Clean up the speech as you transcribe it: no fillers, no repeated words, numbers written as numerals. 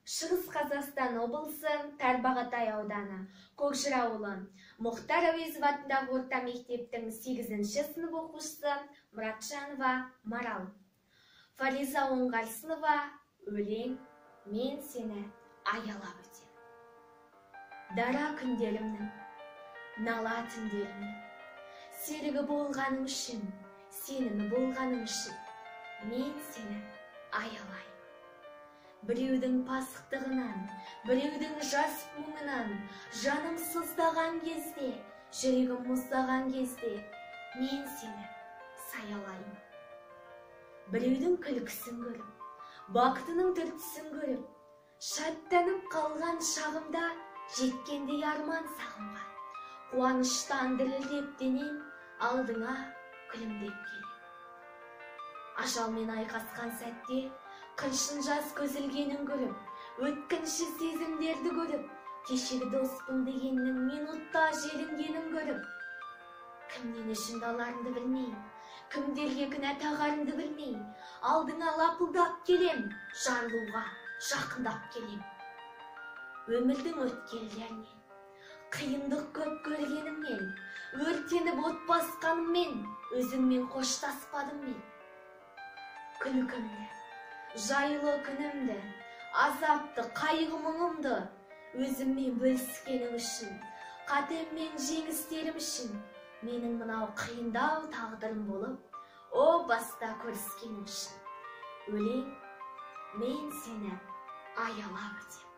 Шығыс Қазақстан облысы, Тарбағатай ауданы, Көкжыра ауылы, Мұхтар Әуезов атындағы орта мектептің 8-ші сынып оқушысы Мұратжанова Марал. Фариза Оңғарсынова, өлең «Мен сені аялап өтем». Дара күндерімнің, нала түндерімнің серігі болғаның үшін, сенімі болғаның үшін мен сені аялаймын. Біреудің пасықтығынан, біреудің жас мұңынан жаным сыздаған кезде, жүрегім мұздаған кезде мен сені саялаймын. Біреудің күлкісін көріп, бақытының түр-түсін көріп, шаттанып қалған шағымда жеткендей арман сағымға, қуаныштан дірілдеп денем алдыңа күлімдеп келем. Ажалмен айқасқан сәтте қыршын жас көзілгенін көріп, өткінші сезімдерді көріп, кешегі доспын дегеннің минутта желінгенін көріп, кімнен өшімді аларымды білмей, кімдерге кінә тағарымды білмей, алдыңа лапылдап келем, жарылуға жақындап келем. Өмірдің өткелдерінен, қиындық көп көргеніммен, өртеніп от басқаныммен, өзіңмен қоштаспадым мен. Күлкімді, жайлы күнімді, азапты, қайғы мұңымды өзіммен бөліскенің үшін, қатеммен жеңістерім үшін, менің мынау қиындау тағдырым болып, о баста көріскенің үшін. Өлең «Мен сені аялап өтем».